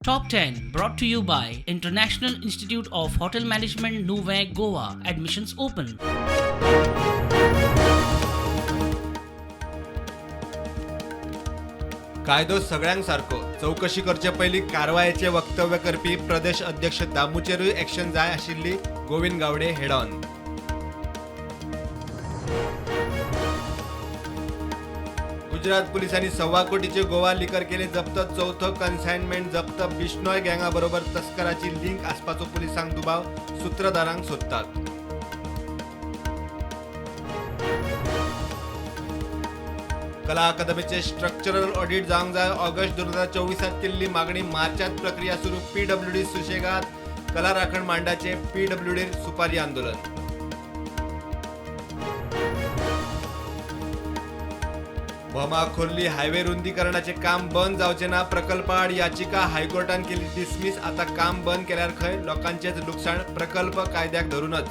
Top 10 brought to you by International Institute of Hotel Management, Nuvem, Goa. Admissions open. कायदो सगळ्यांक सारको, चवकशी करचे पयलीं कारवायेचें वक्तव्य करपी प्रदेश अध्यक्ष दामूचेरूय एक्शन जाय आशिल्ली. Govind Gawde head on. Gujarat पुलिसांनी 1.25 कोटीचे गोवा लिकर केले जप्त. चौथो कन्सायनमेंट जप्त. बिश्नोय गँगा बरोबर तस्कराची लिंक आसपाचो पुलिसांक दुबाव. सूत्रधारांक सोदतात. कला अकादमीचे स्ट्रक्चरल ऑडिट जावंक जाय. ऑगस्ट 2024 केल्ली मागणी. मार्चात प्रक्रिया सुरू. पीडब्ल्यूडी सुशेगाद. कला राखण मांडाचे पीडब्ल्यूडीर सुपारी आंदोलन. भोमा खोर्ली हायवे रुंदीकरणाचे काम बंद जावचे ना. प्रकल्पाआड याचिका हायकोर्टान केली डिसमिस. आता काम बंद केल्यार खंय लोकांचेच लुकसाण. प्रकल्प कायद्याक धरूनच.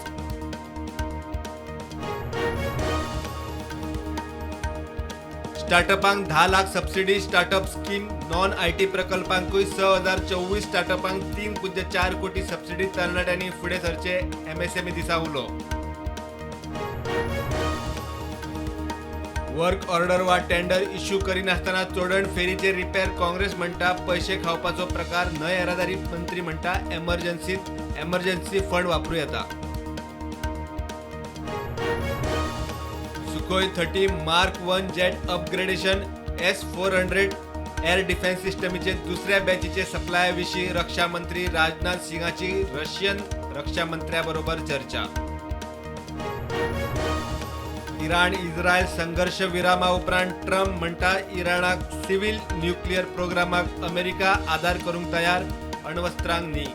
स्टार्टअपांक 10 lakh subsidy. Startup scheme non IT प्रकल्पांकूय 6024 स्टार्टअपांक 3.4 कोटी सबसिडी. तरणाट्यांनी फुडें सरचे. एमएसएमई दिसा उलो. वर्क ऑर्डर वा टेंडर इश्यू करिनासतना चोडण फेरीचे रिपेर. काँग्रेस म्हणटा पयशे खावपाचो प्रकार. न्हंय येरादारी मंत्री म्हणटा एमर्जन्सीत एमर्जन्सी फंड वापरूं येता. Sukhoi 30 Mark 1 jet upgradation. S-400 air defence सिस्टमीचे दुसऱ्या बॅचीचे सप्लाया विशीं रक्षा मंत्री राजनाथ सिंगाची रशियन रक्षा मंत्र्याबरोबर चर्चा. इराण इस्रायल संघर्ष विरामा उपरांत ट्रम्प म्हणटा इराणाक सिव्हिल न्युक्लियर प्रोग्रामाक अमेरिका आदार करूंक तयार, अण्वस्त्रांक न्ही.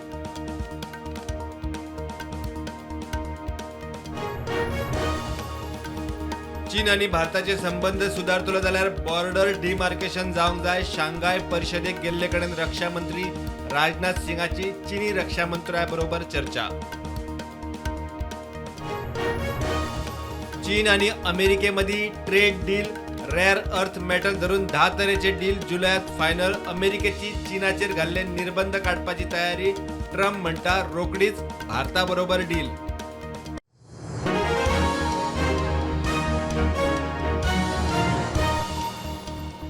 चीन आनी भारताचे संबंद सुदारतलो जाल्यार बॉर्डर डिमार्केशन जावंक जाय. शांघाय परिशदेक गेल्ले कडेन रक्षा मंत्री राजनाथ सिंगाची चीनी रक्षा मंत्र्या बरोबर चर्चा. चीन आनी अमेरिकेमदीं trade deal. Rare earth metal धरून 10 तरेचे डील जुलयात फायनल. अमेरिकेची चीनाचेर घाल्ले निर्बंध काडपाची तयारी. ट्रम्प म्हणटा रोखडीच भारताबरोबर डील.